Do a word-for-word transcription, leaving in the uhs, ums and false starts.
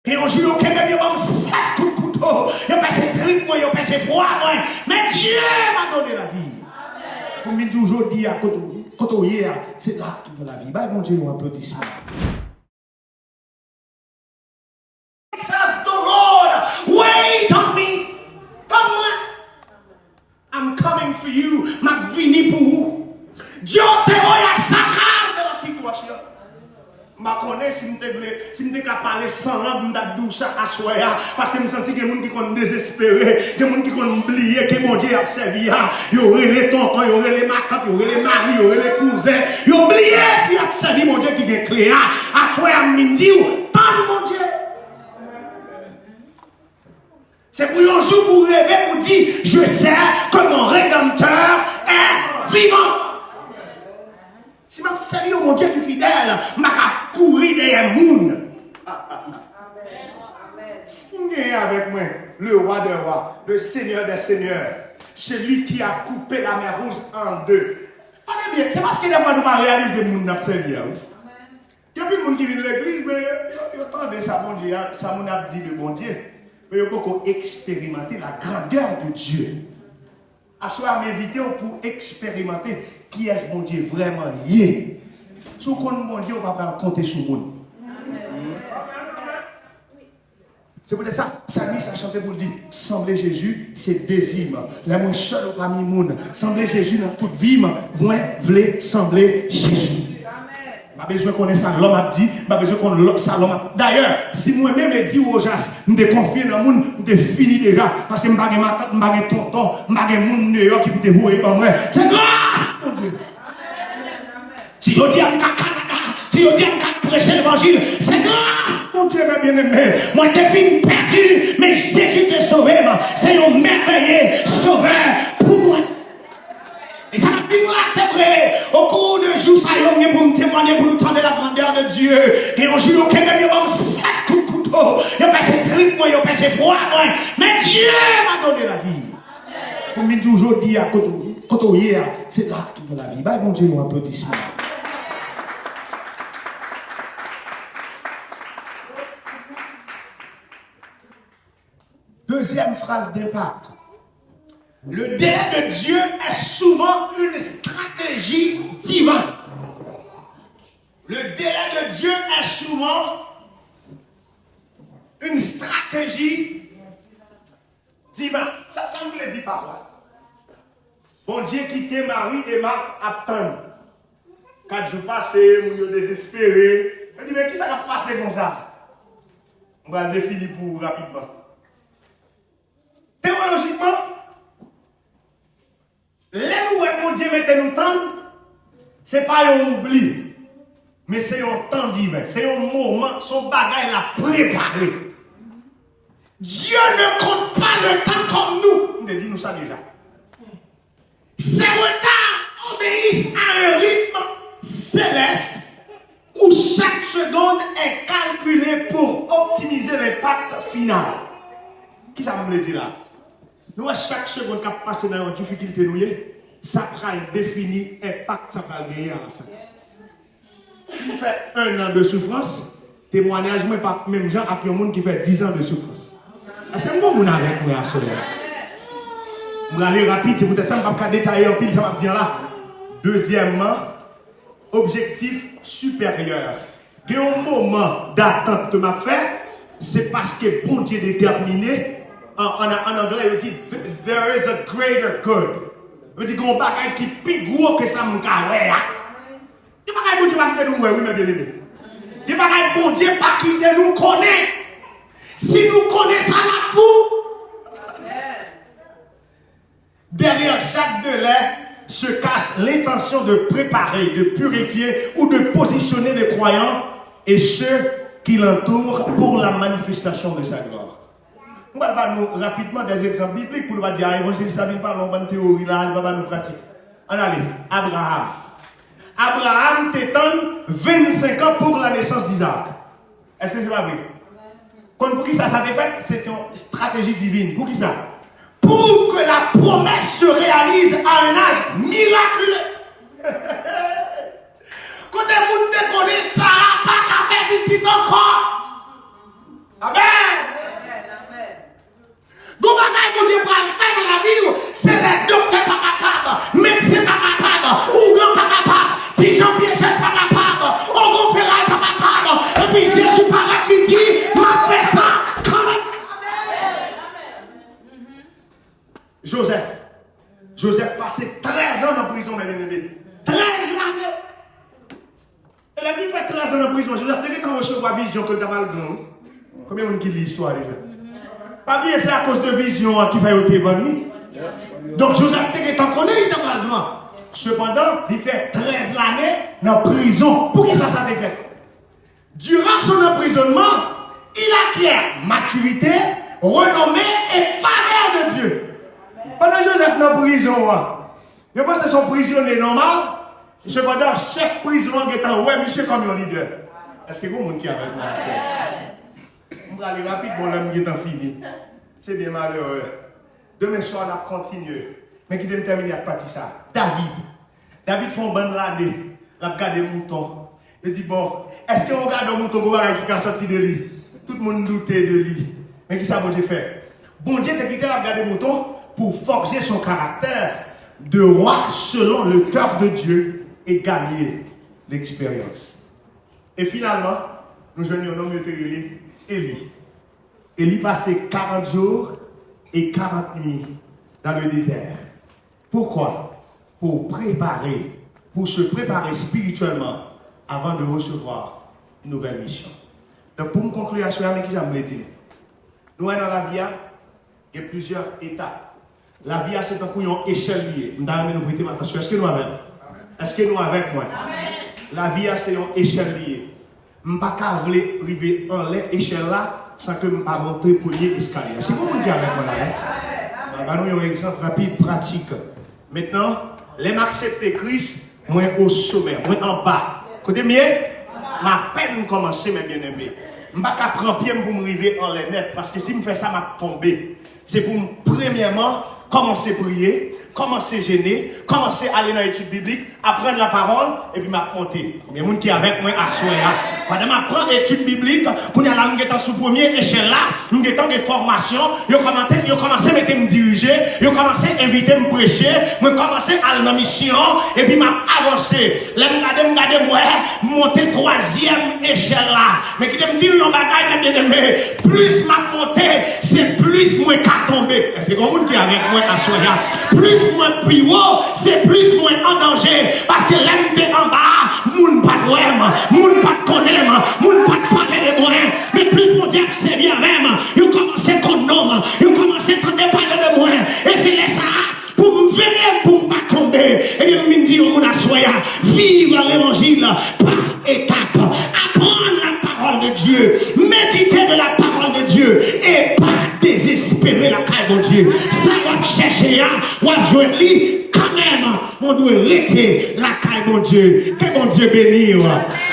Gen yon jou, yo kenbe m, yo ban m sèt kout kouto. Yo pèse trip mwen, yo pèse fwa mwen. Men Dye m'a donné la vie. Pou m vin di w jodi a, kote w, kote w ye a, se la ki gen lavi. Bay Bondye yon aplodisman. Says the Lord, wait on me. Tann mwen. I'm coming for you. M ap vini pou ou. Yo te voy a sacar de la situación. M pa konnen si m te vle, si m te ka pale san lang, m t ap di w sa aswè a, paske m santi gen moun ki konn dezespere, gen moun ki konn bliye ke Bondye y ap sèvi a. Yo rele tonton, yo rele matant, yo rele mari, yo rele kouzen, yo bliye si y ap sèvi Bondye ki gen kle a. Aswè a, m vin di w, tann Bondye. Se pou yon jou pou w reve, pou w di, je sais que mon Rédempteur est vivant. Si m ap sèvi yon Bondye ki fidèl, m pa ka kouri dèyè moun. Si m genyen avèk mwen le Roi des rois, le Seigneur des seigneurs, celui qui a coupé la mer Rouge en deux. Tande byen, se paske dèfwa nou pa reyalize moun n ap sèvi a, wi. Gen anpil moun ki vin legliz, men yo, yo, yo tande sa Bondye a, sa moun ap di de Bondye, men yo poko eksperimante la grandeur de Dieu. Aswè a, m envite w pou w eksperimante kiyès Bondye vrèman ye. Si w konn Bondye, ou pa pral konte sou moun. Se poutèt sa, salmis la chante pou l di, sanble Jezi, se dezi m. Lè mwen sèl ou pami moun, sanble Jezi nan tout vi m, mwen vle sanble Jezi. M pa bezwen konnen sa lòm ap di, m pa bezwen konn lò-, sa lòm ap. Dayè, si mwen menm Eddy Rojas, m te konfye nan moun, m te fini deja, paske m pa gen matant, m pa gen tonton, m pa gen moun deyò ki pou te voye ban mwen. Se gras Bondye. Si jodi a m ka Kanada, si jodi a m ka preche levanjil, se gras Bondye, mes bien-aimés. Mwen te fin pèdi, men Jezi te sove m. Se yon mèveye sovè pou mwen. E sa k ap di nou la, se vre. Au cours de jou sa yo, m gen pou m temwanye pou nou tande la grandeur de Dieu. Gen yon jou, yo kenbe m, yo ban m sèt kout kouto. Yo pèse trip mwen, yo pèse fwa mwen. Men Dieu m'a donné la vie. Pou m vin di w jodi a, kote w, kote w ye a, se la ki gen lavi. Bay Bondye yon aplodisman. Deuxième phrase d'impact. Le délai de Dieu est souvent une stratégie divine. Le délai de Dieu est souvent une stratégie divine. Sa, sa m vle di pa la. Bondye kite Mari e Mat ap tann. Kat jou pase, moun yo dezespere. Yo di, men kisa k ap pase konsa? M pral defini pou ou rapidman. Teyolojikman, lè nou wè Bondye mete nou tann, se pa yon oubli, men se yon tan diven, se yon moman, se yon bagay l ap prepare. Dieu ne compte pas le temps comme nous. M te di nou sa deja. Ces retards obéissent à un rythme céleste où chaque seconde est calculée pour optimiser l'impact final. Kisa m vle di la? Nou wè chak segonn k ap pase nan yon difikilte nou ye, sa pral defini enpak sa pral genyen alafen. Si m fè un an de soufrans, temwanyaj mwen p ap menm jan ak yon moun ki fè dizan de soufrans. Èske m gon moun avèk mwen aswè a? M prale rapid, se poutèt sa m p ap ka detaye anpil sa m ap di an la. Dezyèmman, objektif siperyè. Gen yon moman datant ke m ap fè, se paske Bondye detèmine, an, an, an anglè, yo di, "There is a greater good." Yo di, "Gen yon bagay ki pi gwo ke sa m ka wè a." Gen bagay Bondye pa kite nou wè, wi, men byeneme. Gen bagay Bondye pa kite nou konnen. Si nou konnen sa, n ap fou. Derrière chaque délai se cache l'intention de préparer, de purifier ou de positionner les croyants et ceux qui l'entourent pour la manifestation de sa gloire. M pral ba nou rapidman des exemples bibliques pou nou pa di, "Ah, evanjelis la vin pale yon bann teyori la, li pa ba nou pratik." Ann ale. Abraham. Abraham te tann vennsenk an pour la naissance d'Isaac. Èske se pa vre? Konn poukisa sa te fèt? Se te yon strateji divin. Poukisa? Pour que la promesse se réalise à un âge miraculeux. Kote moun te konnen Sara pa ka fè pitit ankò? Amèn. Bondye pral fè nan lavi w, se lè doktè pa kapab, medsen pa kapab, ougan pa kapab, ti Jan Pye Chèch pa kapab, ogon feray pa kapab, epi Jezi parèt, li di, "M ap fè sa kanmenm." Joseph. Joseph pase trèz an nan prizon, men byeneme. Trèz lane! E lè l fin fè trèz an nan prizon, Joseph te gentan resevwa vizyon ke l ta pral gran, wi. Konbyen moun ki li istwa deja? Pa bliye, se akoz de vizyon an ki fè yo te vann li. Donk, Joseph te gentan konnen li ta pral gran. Sepandan, li fè trèz lane nan prizon. Poukisa sa te fèt? Durant son emprisonnement, il acquiert maturité, renommée et faveur de Dieu. Pandan Joseph nan prizon an, yo panse se yon prizonye nòmal, sepandan chèf prizon an gentan wè misye kòm yon lidè. Èske gen moun ki avèk mwen aswè? M prale rapid, bon, lè m gentan fini. Se byen malere. Demen swa, n ap kontinye. Men kite m tèmine ak pati sa. David. David fè yon bann lane, l ap gade mouton. Yo di, "Bon, èske yon gadò mouton gon bagay ki ka sòti de li?" Tout moun doute de li. Men kisa Bondye fè? Bondye te kite l ap gade mouton pour forger son caractère de roi selon le cœur de Dieu et gagner l'expérience. E finalman, nou jwenn yon nonm yo te rele Eli. Eli pase quarante jours et quarante nuits dans le désert. Pourquoi? Pour préparer, pour se préparer spirituellement avant de recevoir une nouvelle mission. Donk, pou m konkli aswè a, men kisa m vle di nou? Nou wè nan lavi a, gen plizyè etap. Lavi a se tankou yon echèl li ye. M ta renmen nou prete m atansyon. Èske nou avè m? Èske nou avèk mwen? Lavi a se yon echèl li ye. M pa ka vle rive anlè echèl la san ke m pa monte premye eskalye a. Èske gen moun ki avèk mwen la, wi? Mwen ba nou yon egzanp rapid, pratik. Mentnan, lè m aksepte Kris, mwen o somè, mwen anba. Kote m ye? M apèn kòmanse, men byeneme. M pa ka pran pye m pou m rive anlè nèt, paske si m fè sa, m ap tonbe. Se pou m, premyèman, kòmanse priye, kòmanse jene, kòmanse ale nan etid biblik, aprann lapawòl, epi m ap monte. Konbyen moun ki avèk mwen aswè a? Pandan m ap pran etid biblik, kounye a la, m gentan sou premye echèl la, m gentan gen fòmasyon, yo kòmante, yo kòmanse mete m dirije, yo kòmanse envite m preche, mwen kòmanse al nan misyon, epi m ap avanse. Lè m gade, m gade, m wè, m monte twazyèm echèl la. Men kite m di nou yon bagay, men byeneme, plis m ap monte, se plis mwen ka tonbe. Èske gen moun ki avèk mwen aswè a? Plis mwen pi wo, se plis mwen an danje. Paske lè m te anba a, moun pa t wè m, moun pa t konnen m, moun pa t pale de mwen. Men plis Bondye ap sèvi avè m, yo kòmanse konn non m, yo kòmanse tande pale de mwen. E se lè sa a, pou m veye m, pou m pa tonbe. Ebyen, m vin di yon moun aswè a, viv levanjil pa etap. Aprann la parole de Dieu. Méditez de la parole de Dieu. E pa dezespere lakay Bondye. Sa w ap chèche a, w ap jwenn li kanmenm. Men w dwe rete lakay Bondye. Ke Bondye beni w.